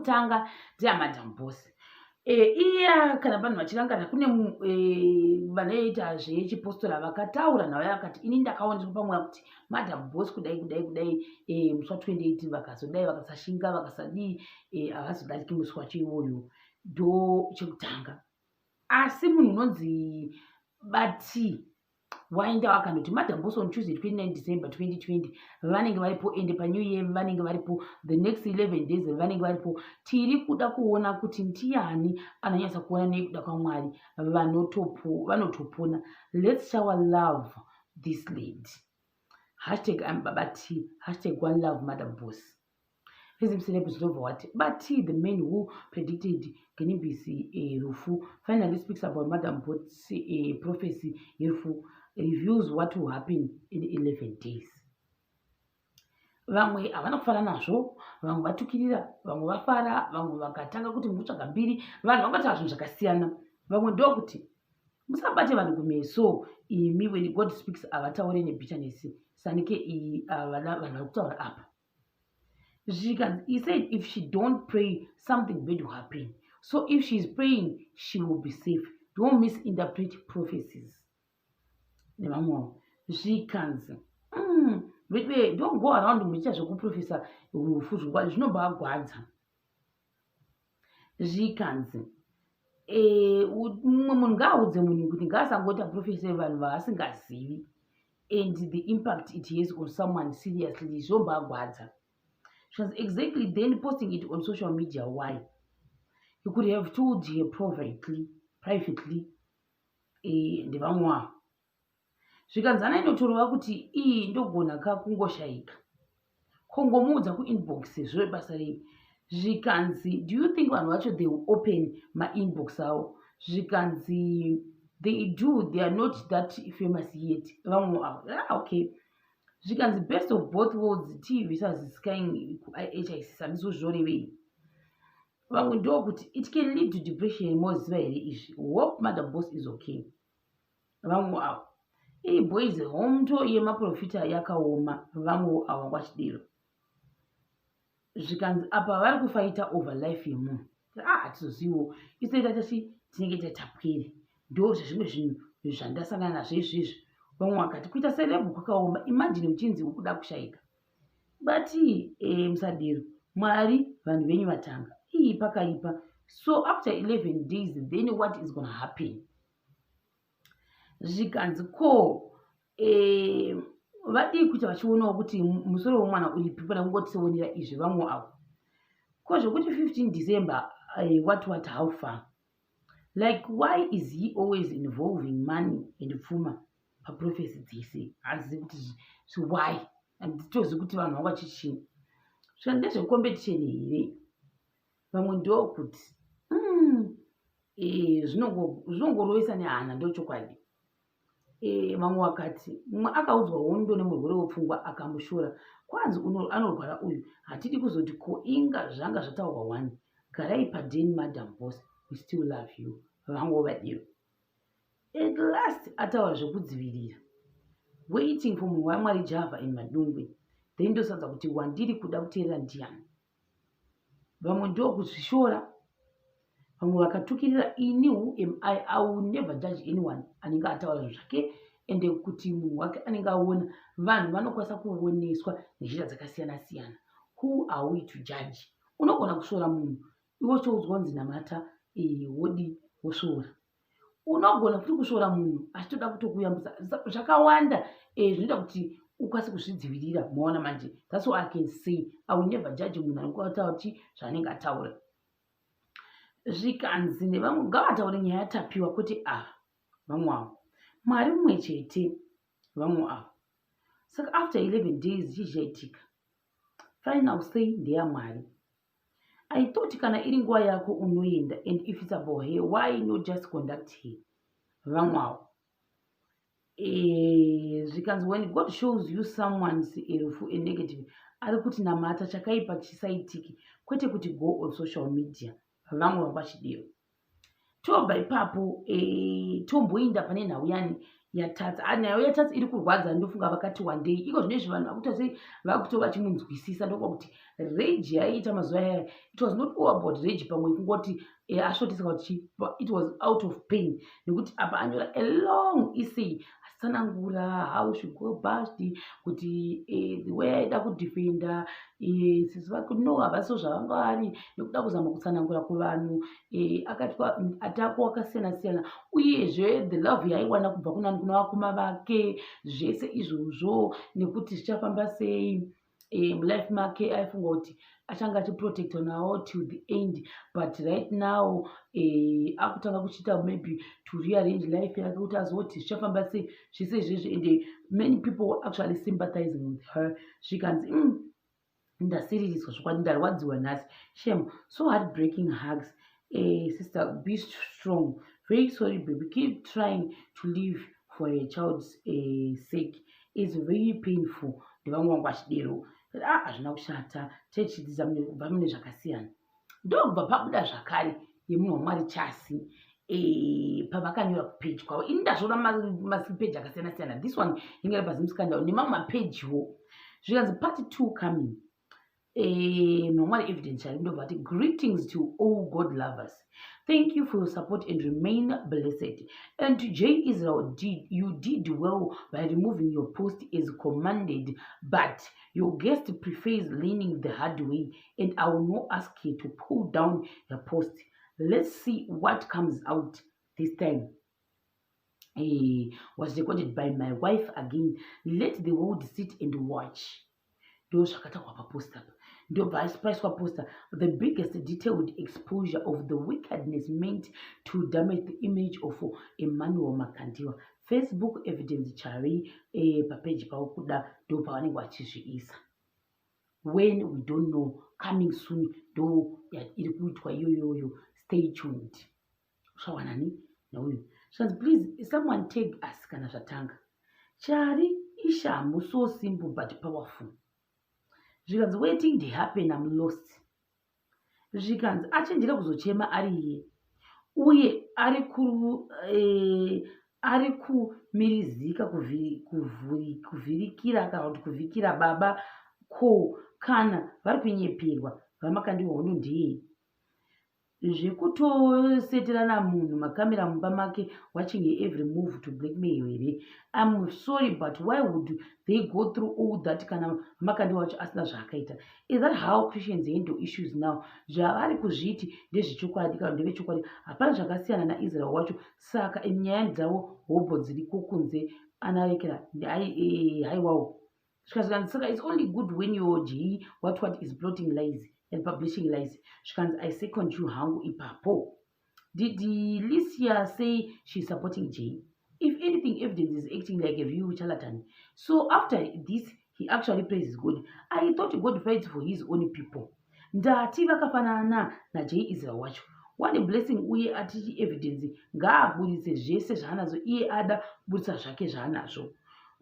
Yekutanga ndeyaMadam Boss. Iya kana vanhu vachirangana kune vanoita zvechipostora vakataura nhau yakati ini ndakaoneswa pamweya kuti Madam Boss kudai kudai kudai, musi wa 28 vakazodai, vakasashinga, vakasadii, havazodariki musi wacho iwoyo. Ndo chekutanga. Asi munhu unonzi Bati waenda wakandoti Madam Boss on Tuesday 29 December 2020 vanenge varipo, ende paNew Year vanenge varipo, the next 11 days vanenge varipo. Tiri kuda kuona kuti ndiani anonyatsa kuona nekuda kwaMwari vanotopona. Let's shower love this lady. #ImBabaT, #OneLoveMadamBoss. Ezimcelebs ndobva wati Bati, the man who predicted Ginimbi's rufu, finally speaks about Madam Boss prophecy yerufu, reviews what will happen in 11 days. Vamwe havana kufara nazvo, vamwe vatukirira, vamwe vafara, vamwe vakatanga kuti mukutsvaga mbiri. Vanhu vangataura zvinhu zvakasiyana. Vamwe ndokuti musabate vanhu kumeso imi, when God speaks havataure nebitterness. Sanike iyi vanhu vari kutaura apa. Zvikanzi he said if she don't pray, something bad will happen, so if she is praying, she will be safe. Don't misinterpret prophecies. Nevamwewo zvikanzi don't go around muchiita zvekuprofesa rufu, zvinobagwadza. Zvikanzi mumwe munhu ngaaudze munhu kuti ngaasangoita profesa vanhu vaasingazivi and the impact it has on someone, seriously, zvombagwadza. Zvikanzi exactly, then posting it on social media, why? You could have told her privately. Ndevamwe avo. Zvikanzi ana inotorova kuti iyi ndogona ka kungoshayika kongomuudza kuinbox zvebasa rei. Zvikanzi do you think vanhu vacho they will open mainbox avo? Zvikanzi they do, they are not that famous yet, vamwe avo. Ah, okay. Zvikanzi best of both worlds, T versus skying kuIHIC, handizvo zvorevei. Vamwe ndokuti it can lead to depression, moziva here izvi? Hope Mother Boss is okay. Vamwe avo ii boys, hondo yemaprofita yakaoma. Vamwewo avo vachidero. Zvikanzi apa vari kufaita over life yemunhu. Ah, hatizoziviwo isoita tachi tinenge tatapwere. Ndo zvezvimwe zvinhu zvandasangana nazvo izvizvi. Vamwe vakati kuita celeb kwakaoma, imagine uchinzi ukuda kushayika. But musadero, Mwari vanhu venyu vatanga ii pakaipa. So after 11 days, then what is gonna happen? Zvikanzi ko vadii kuita vachionawo kuti musoro wemwana uripi pana kungotionera izvi? Vamwe avo ko zvekuti 15 December, what, how far? Like, why is he always involving money and pfuma paprophecy dzese? Handizivi kuti why, handitozivi kuti vanhu vanga vachichii. Saka ndezvecompetition here? Vamwe ndokuti zvinongorovesa nehana, ndochokwadi. Vamwe vakati mumwe akaudzwa hondo nemurwere wepfungwa akamushora, kwanzi anorwara uyu, hatidi kuzoti ko inga zvanga zvataurwa wani. Garai padeni, Madam Boss, we still love you. Vamwe vadiro. At last ataura zvekudzivirira, waiting for munhu waMwari Java in Madungwe, then ndosadza kuti wandiri kuda kuteerera ndiani. Vamwe ndokuzvishora, vamwe vakatukirira. Ini, who am I? Will never judge anyone anenge ataura zvinhu zvake, ende kuti munhu wake anenge aona. Vanhu vanokwanisa kuoneswa nenzira dzakasiyana siyana. Who are we to judge? Unogona kusvora munhu iwe uchoudzwa kunzi namata, wodi wosvora. Unogona futi kusvora munhu achitoda kutokuyambutsa. Zvakawanda zvinoita kuti ukwanise kuzvidzivirira. Maona manje, that's all I can say. I will never judge munhu anokutaura kuti zvaanenge ataura. Zvikanzi nevamwe ngavataure nyaya yatapiwa kwete ava. Vamwe avo Mwari mumwe chete. Vamwe avo saka after 11 days chii chichaitika? Final say ndeyaMwari. I thought kana iri nguva yako unoenda, and if it's about her, why not just conduct her? Vamwe avo zvikanzi when God shows you someone's rufu, a negative, ari kuti namata chakaipa chisaitiki, kwete kuti go on social media. Vamwe vanga vachidero. Tobva ipapo, tomboinda pane nhau yani. Yatatsa, ah, nyaya yaTatsa iri kurwadza. Ndofunga vakati wandei iko zvino izvi vanhu vakuita sei, vakuto vachimunzwisisa. Ndokuva kuti rage yaiita mazuva ayaya, it was not all about rage. Pamwe kungoti asvotesa kuti it was out of pain, nekuti apa anyora a long essay achitsanangura how she go past kuti the way aida kudefenda sisi vake, no, havasiwo zvavanga vari, nekuda kuzama kutsanangura kuvanhu akatwa atako akasiyana siyana, uyezve the love yaaiwana kubva kunani, kuna vakoma vake, zvese izvozvo, nekuti zvichafamba sei mulife make. Aifunga kuti achange achiprotectwa nawo till the end, but right now akutanga kuchiita maybe to rearrange life yake kuti azoti zvichafamba sei, zvese izvezvi. And many people were actually sympathizing with her. Zvikanzi, ndasiririswa zvokwadi, ndarwadziwa nhasi, shame, so heartbreaking. Hugs, sister, be strong. Very sorry, baby. Keep trying to live for a child's sake. Is very painful. Ndevamwe vangu vachidero. Ah, hazvina kushata, techidzidza kubva mune zvakasiyana. Ndobva pabuda zvakare yemunhu waMwari Chasi pavakanyora kupeji kwavo. Ini ndazviona mapeji akasiyana siyana. This one inge iri paZimscandal nemamwe mapejiwo. Zvikanzi part two coming. Nomwari Evidence Chari ndobva ati, "Greetings to all God lovers. Thank you for your support and remain blessed. And to J Israel, you did well by removing your post as commanded, but your guest prefers learning the hard way, and I will not ask you to pull down your post. Let's see what comes out this time. Was recorded by my wife again. Let the world sit and watch." Ndo zvakataurwa papost apa. Ndobva paiswa poster, "The biggest detailed exposure of the wickedness meant to damage the image of Emmanuel Makandiwa." Facebook, Evidence Chari, papeji pavo kuda ndo pavanenge vachizviisa. When, we don't know. Coming soon ndo iri kuitwa iyoyoyo. Stay tuned. Ushawanani nauyu. Zvanzi, "Please someone tag us kana zvatanga." Chari ishamu, so simple but powerful. Zvikanzi, "Waiting to happen, am lost." Zvikanzi, achenjera kuzochema ari iye, uye ari kumirizika kuvhirikira kana kuti kuvhikira baba. Ko kana vari kunyeperwa, vaMakandiwa hono ndeyei zvekutoseterana munhu makamera mumba make, watching every move to blackmail here? I'm sorry, but why would they go through all that kana Makandiwa wacho asina zvaakaita? Is that how Christians handle issues now? Zvavari kuzviti ndezvechokwadi kana ndevechokwadi, hapana zvakasiyana naIsrael wacho. Saka nyaya dzavo hobho dziriko kunze anarekera haiwawo. Zvikanzi, saka it's only good when your g what is plotting lies and publishing lies. Zvikanzi, "I second you hangu ipapo. Did Licia say she's supporting Jay? If anything, Evidence is acting like a real charlatan. So after this he actually praises God. I thought God fights for his own people. Ndati vakafanana naJ Israel wacho. One blessing uye atichi Evidence ngaaburitse zvese zvaanazvo iye, ada kuburitsa zvake zvaanazvo.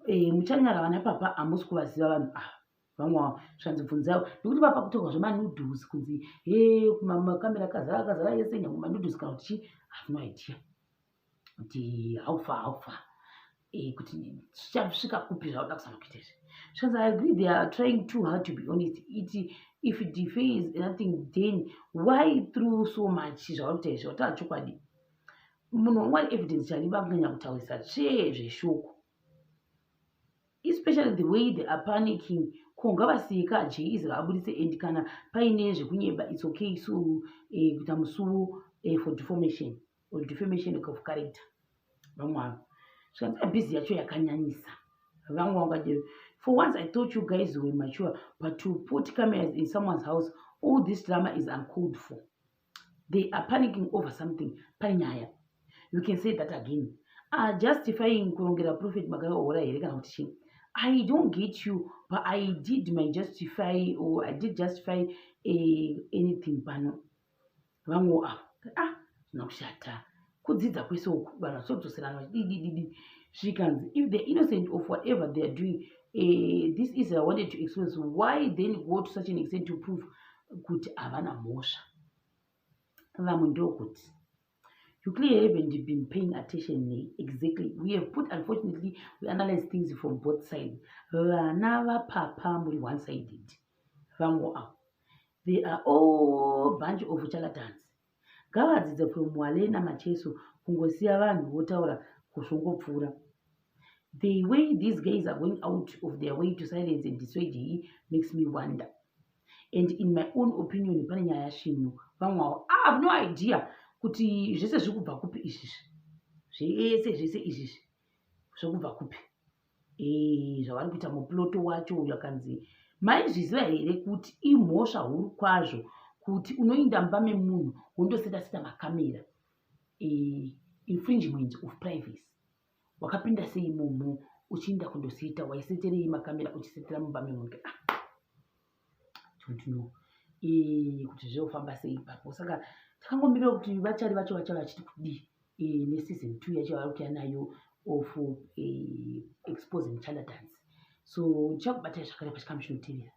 Muchanyara vana papa, hamusi kuvaziva vanhu ava." Vamwe vavo zvanzi, "Bvunzaiwo nekuti papa kutorwa zvemanudes kunzi he makamera akazara akazara ese, nyange manudes kana kuti chii, have no idea kuti how far, how far kuti zvichasvika kupi zvauda kuzama kuita izvi." Zvikanzi, "I agree, they are trying too hard to be honest. It if it defays nothing, then why through so much zvavari kuita izvi? Wataura chokwadi." Munhu waMwari Evidence Chariba kunyanya kutaurisa tsvee zveshoko, especially the way they are panicking. Ko ngavasiye kaJeizi vabudise, and kana paine zvekunyeba, it's okay. So kuita musuwo for defamation or defamation of character. Vamwe avo zvikanzi, abhizi yacho yakanyanyisa. Vamwe vangadero, "For once I thought you guys were mature, but to put cameras in someone's house, all this drama is uncalled for. They are panicking over something. Pane nyaya. You can say that again. Are justifying kurongera Prophet Makahora here kana kuti chii? I don't get you, but I did my justify or I did justify anything pano." Vamwewo ava, ah, zvina kushata kudzidza kwese uku, vanhu vachitodzoserana vachididididi. Zvikanzi, "If they're innocent of whatever they are doing, this Israel wanted to expose, why then go to such an extent to prove kuti havana mhosva?" Vamwe ndokuti, You clearly haven't been paying attention. Exactly. We have put, unfortunately, we analyze things from both sides. Vana vapapa muri one-sided. Vamwe avo. They are all bunch of charlatans. Ngavadzidze from Wale naMacheso kungosiya vanhu votaura kuzvongopfuura. The way these guys are going out of their way to silence and dissuade he makes me wonder. And in my own opinion, pane nyaya yasvinyu. Vamwe avo, I have no idea kuti zvese zviri kubva kupi izvizvi. Zvese zvese izvizvi zviri kubva kupi. Zvavari kuita muploto wacho uyu akanzi maizviziva here kuti imhosva huru kwazvo kuti unoinda mumba memunhu wondoseta seta makamera, infringement of privacy. Wakapinda sei imomo uchiinda kundoseta? Waiseterei makamera uchisetera mumba memunhu? Ah, don't know kuti zvinofamba sei ipapo. Saka takangomirira kuti vachari vacho vachava vachiti kudii neseason 2 yacho yavari kuuya nayo of exposing charlatans. So ndichakubatai zvakare pachikamu chinotevera.